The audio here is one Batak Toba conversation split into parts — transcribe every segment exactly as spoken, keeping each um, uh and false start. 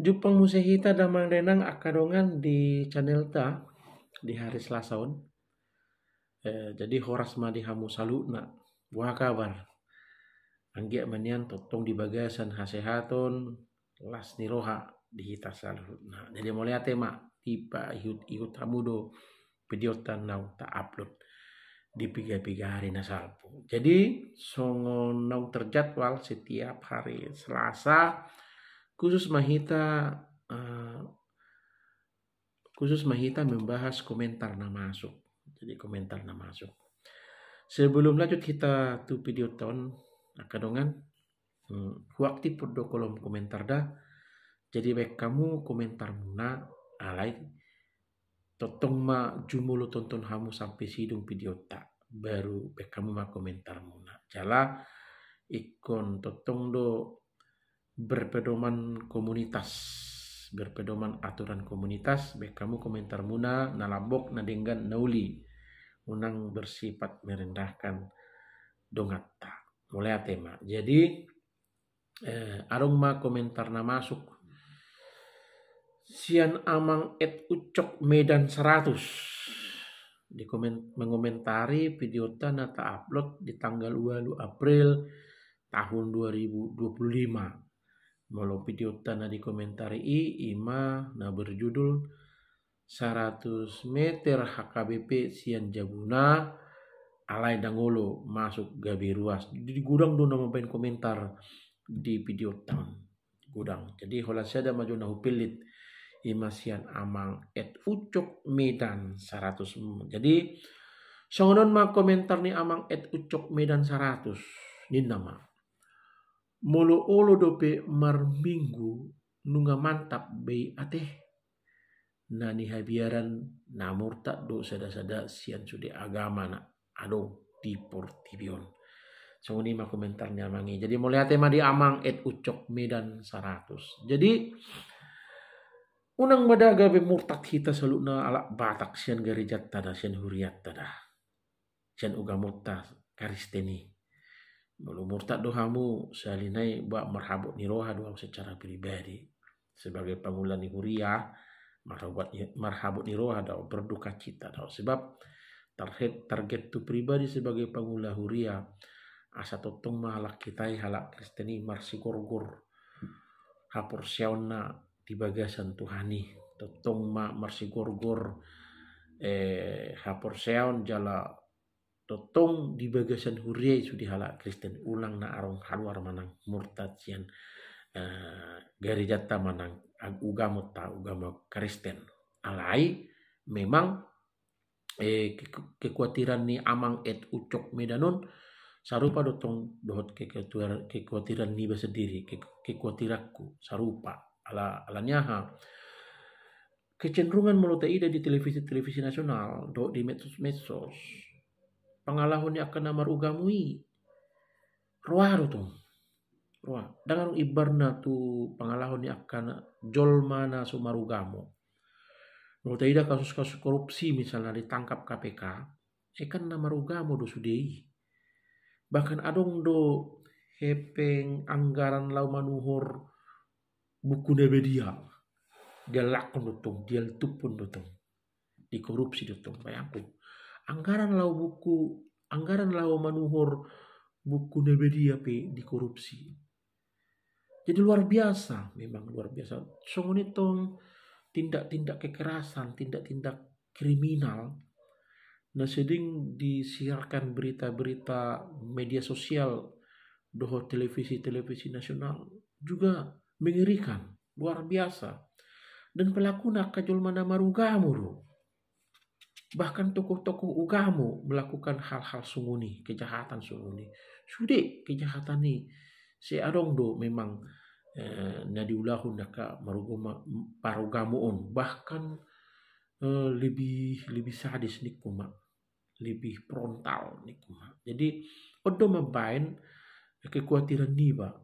Jumpang muse hita damang dainang angka dongan di channelta di hari Selasa on. Eh, jadi horas ma di hamu saluhutna. Boha kabar? Anggiat ma nian tongtong di bagasan hasehaton, las ni roha di hita saluhutna. Jadi mauliate ma, dipaihut-ihut hamu do videota naung ta-upload di piga-piga hari na salpu. Jadi songon naung terjadwal setiap hari Selasa, khusus ma hita, eh, khusus ma hita membahas komentar na masuk. Jadi komentar na masuk. Sebelum lanjut hita tu videota on, angka dongan, hmm, huaktifhon do kolom komentar da. Jadi baen hamu komentarmuna, alai tongtong ma jumolo tonton hamu sampe sidung videota, baru baen hamu ma komentarmuna. Jala ingkon tongtong do berpedoman komunitas, berpedoman aturan komunitas, baen hamu komentarmuna na lambok, na denggan, na uli, unang bersifat merendahkan donganta. Mauliate ma. Jadi, eh, adong ma komentar na masuk sian Amang Ed Ucok Medan seratus. Di komen-, mengomentari videota na ta-upload di tanggal ualu April tahun dua ribu dua puluh lima. Molo videota na dikomentari i, ima na berjudul saratus meter H K B P sian jabuna, alai ndang olo masuk gabe ruas. Di godang do na mambaen komentar di videota on. Godang. Jadi holan sada ma jo na hupillit, ima sian Amang Ed Ucok Medan seratus. Jadi songon on ma komentar ni Amang Ed Ucok Medan seratus. Ninna ma: Molo olo dope marminggu, nunga mantap be i ate. Na nihabiaran na murtad do sada-sada sian sude agama na adong di portibi on. Songon i ma komentar ni amang i. Jadi mauliate ma di Amang Ed Ucok Medan seratus. Jadi unang ma da gabe murtad hita saluhutna halak Batak sian garejanta da, sian hurianta da, sian ugamonta Kristen i. Molo murtad do hamu, sahali nai ba marhabot ni roha do au secara pribadi sebagai pangula ni huria, marhabot ni, marhabot ni roha do au, berdukacita do au. Sebab target, targethu pribadi sebagai pangula huria, asa tongtong ma halak hita i, halak Kristen i, marsigorgor haporseaonna di bagasan Tuhan i. Tongtong ma marsigorgor, eh, haporseaon jala tongtong di bagasan huria i sude halak Kristen, unang na adong haluar manang murtad sian, eh, garejanta manang ag-, ugamonta, ugama Kristen. Alai memang, eh, ke-, kekuatiran ni Amang Ed Ucok Medan on sarupa do tong dohot ke-, ketua-, kekuatiran niba sendiri, ke-, kekuatiranku sarupa. Ala, ala ni aha? Kecenderungan molo taida di televisi-televisi nasional dohot di medsos-medsos, pangalaho ni angka na marugamo i roa do tong. Roa. Ndang adong imbarna tu pangalaho ni angka na, jolma na so marugamo. Molo taida kasus-kasus korupsi misalna ditangkap K P K, e kan na marugamo do sude i. Bahkan adong do hepeng anggaran laho manuhor buku na badia. Diallakhon do tong, dialtuphon do tong. Dikorupsi do tong, bayangkon. Anggaran laho buku, anggaran laho manuhor buku na badia pe dikorupsi. Jadi luar biasa, memang luar biasa. Songon i tong tindak-tindak kekerasan, tindak-tindak kriminal na sering disiarkan berita-berita media sosial dohot televisi-televisi nasional juga mengerikan, luar biasa. Dan pelakuna angka jolma na marugamo do. Bahkan tokoh-tokoh ugamo melakukan hal-hal songon i, kejahatan songon i. Sude kejahatan i, sai adong do memang, eh, na diulahon angka marugama-, parugamo on. Bahkan, eh, lebih, lebih sadis ningku ma, lebih frontal ningku ma. Jadi on do mambaen kekuatiran niba,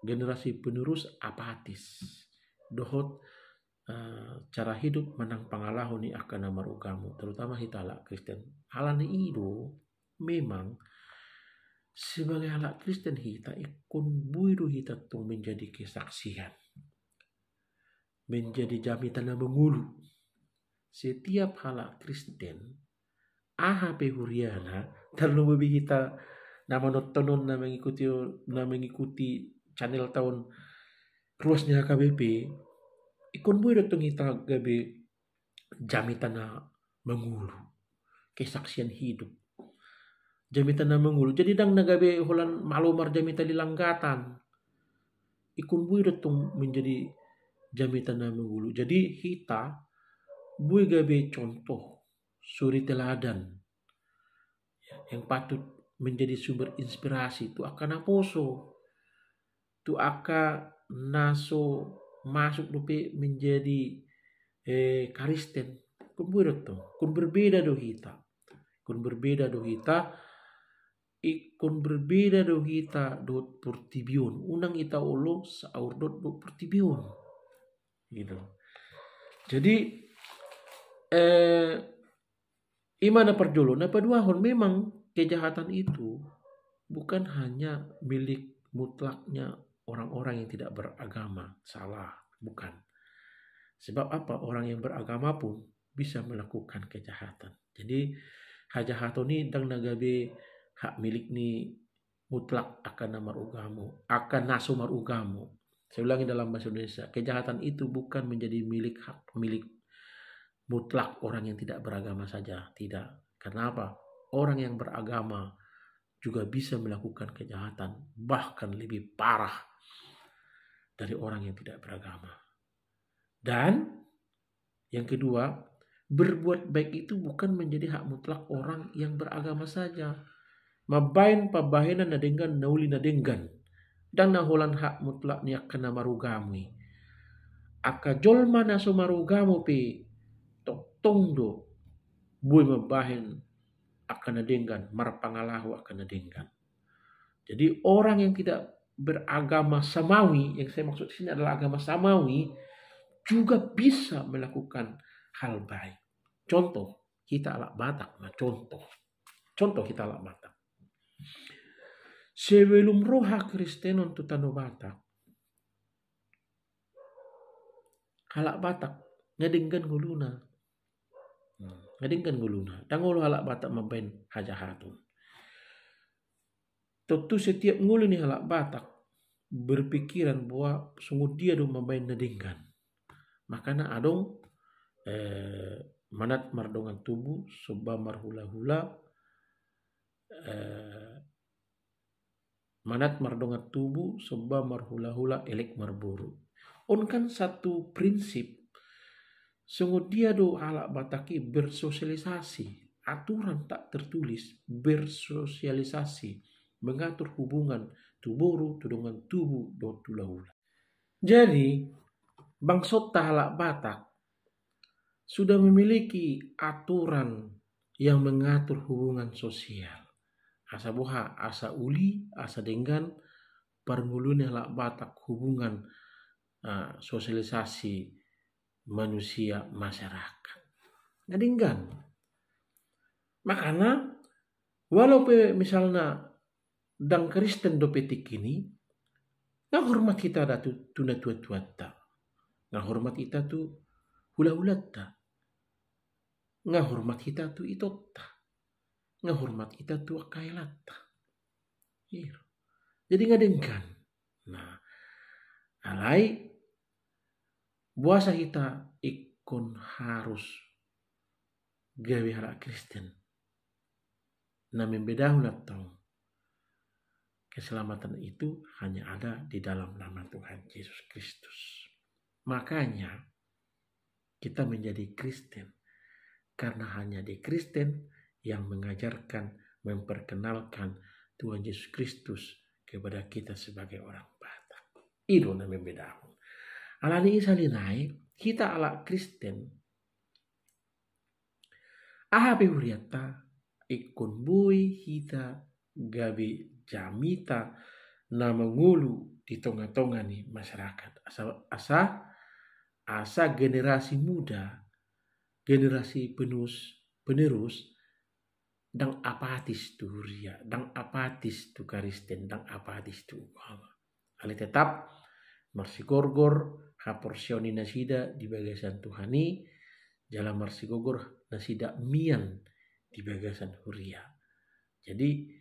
generasi penerus apatis dohot, eh, cara hidup manang pangalaho ni angka na marugamo, terutama hita halak Kristen. Alani i do memang sebagai halak Kristen hita, ingkon boi do hita tong menjadi kesaksian. menjadi jamita na mangolu. Setiap halak Kristen, aha pe huriana, tarlumobi hita na manonton on, na mengikuti, na mengikuti channel ta on, ruas ni H K B P, ingkon boi do tong hita gabe jamita na mangolu, kesaksian hidup. Jamita na mangolu. Jadi ndang na gabe holan malo marjamita di langgatan. Ingkon boi do tong menjadi jamita na mangolu. Jadi hita boi gabe contoh, suri teladan, ya, yang patut menjadi sumber inspirasi tu angka naposo, tu angka na so masuk dope menjadi, eh, Kristen. Ingkon boi do tong, ingkon berbeda do hita. Ingkon berbeda do hita, ingkon berbeda do hita dohot portibi on. Unang hita olo saur dohot, dohot portibi on. Gitu. Jadi, eh, ima na parjolo. Na paduahon, memang kejahatan itu bukan hanya milik mutlaknya orang-orang yang tidak beragama. Salah, bukan. Sebab apa? Orang yang beragama pun bisa melakukan kejahatan. Jadi, hajahaton i ndang na gabe hak milik ni mutlak angka na marugamo, angka na so marugamo. Saya ulangi dalam bahasa Indonesia, kejahatan itu bukan menjadi milik, hak milik mutlak orang yang tidak beragama saja, tidak. Karena apa? Orang yang beragama juga bisa melakukan kejahatan, bahkan lebih parah dari orang yang tidak beragama. Dan yang kedua, berbuat baik itu bukan menjadi hak mutlak orang yang beragama saja. Mambahen pambahenan na denggan, na uli na denggan, ndang na holan hak mutlak ni angka na marugamo i. Angka jolma na so marugamo pe tongtong do boi mambahen angka na denggan, marpangalaho angka na denggan. Jadi, orang yang tidak beragama samawi, yang saya maksud di sini adalah agama samawi, juga bisa melakukan hal baik. Contoh, hita halak Batak, nah, contoh. Contoh, hita halak Batak. Sebelum ro hakristenon tu tano Batak, halak Batak nga denggan ngoluna. Hmm, nga denggan ngoluna. Ndang olo halak Batak mambahen hajahaton. Tontu setiap ngolu ni halak Batak berpikiran bahwa songon dia do mambahen na denggan. Makana adong, eh, manat mardongan tubu, somba marhulahula, eh, manat mardongan tubu, somba marhulahula, elek marboru. On kan satu prinsip. Songon dia do halak Batak i bersosialisasi, aturan tak tertulis, bersosialisasi, mengatur hubungan tu boru, tu dongan tubu, dohot tu hulahula. Jadi, bangsonta halak Batak sudah memiliki aturan yang mengatur hubungan sosial. Asa boha, asa uli, asa denggan parngoluon ni halak Batak hubungan, eh, sosialisasi manusia, masyarakat. Nga denggan. Makana, walau pe misalna ndang Kristen dope tingki i, nga hormat hita da tu, tu natuatuanta. Nga hormat hita tu hulahulanta. Nga hormat hita tu itonta. Nga hormat hita tu angka helanta. Iya. Jadi nga denggan. Nah, alai boasa hita ingkon harus gabe halak Kristen? Na membedahon antong, keselamatan itu hanya ada di dalam nama Tuhan Yesus Kristus. Makanya kita menjadi Kristen karena hanya di Kristen yang mengajarkan, memperkenalkan Tuhan Yesus Kristus kepada kita sebagai orang Batak. I do na membedahon. Alani i, sahali nai, hita halak Kristen, aha pe hurianta, ingkon boi hita gabe jamita na mangolu di tongatonga ni masyarakat. Asa, asa, asa generasi muda, generasi penerus, penerus, ndang apatis tu huria, ndang apatis tu Kristen, ndang apatis tu ugama. Alai tetap marsigorgor haporseaon ni nasida di bagasan Tuhan i, jala marsigogor nasida mian di bagasan huria. Jadi,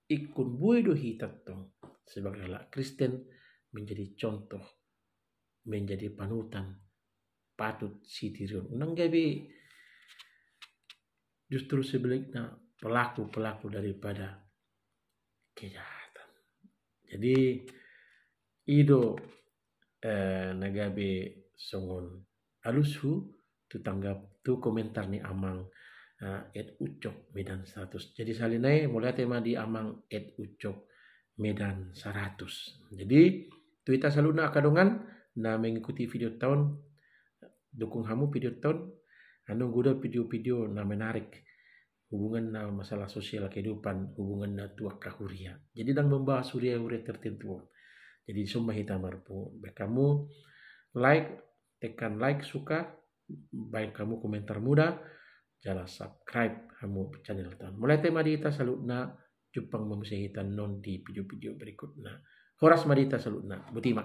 ingkon boi do hita tong sebagai halak Kristen menjadi contoh, menjadi panutan, patut sitiruon. Unang gabe justru sebaliknya pelaku-pelaku daripada kejahatan. Jadi, i do, eh, na gabe songon alushu tu tanggap tu komentar ni amang, eh, et ucok Medan seratus. Jadi sahali nai mauliate ma di amang et ucok Medan seratus. Jadi tu hita saluhutna angka dongan na mengikuti video ta on, dukung hamu video ta on, anu, godang video-video na menarik, hubunganna masalah sosial kehidupan, hubunganna tu angka huria. Jadi ndang membahas huria-huria tertentu. Jadi songon i ma hita marpungu. Baen hamu like, tekan like, suka, baen hamu komentar muna, jala subscribe hamu channel ta on. Mauliate ma di hita saluhutna, jumpang ma muse hita annon di video-video berikutna. Horas ma di hita saluhutna. Botima.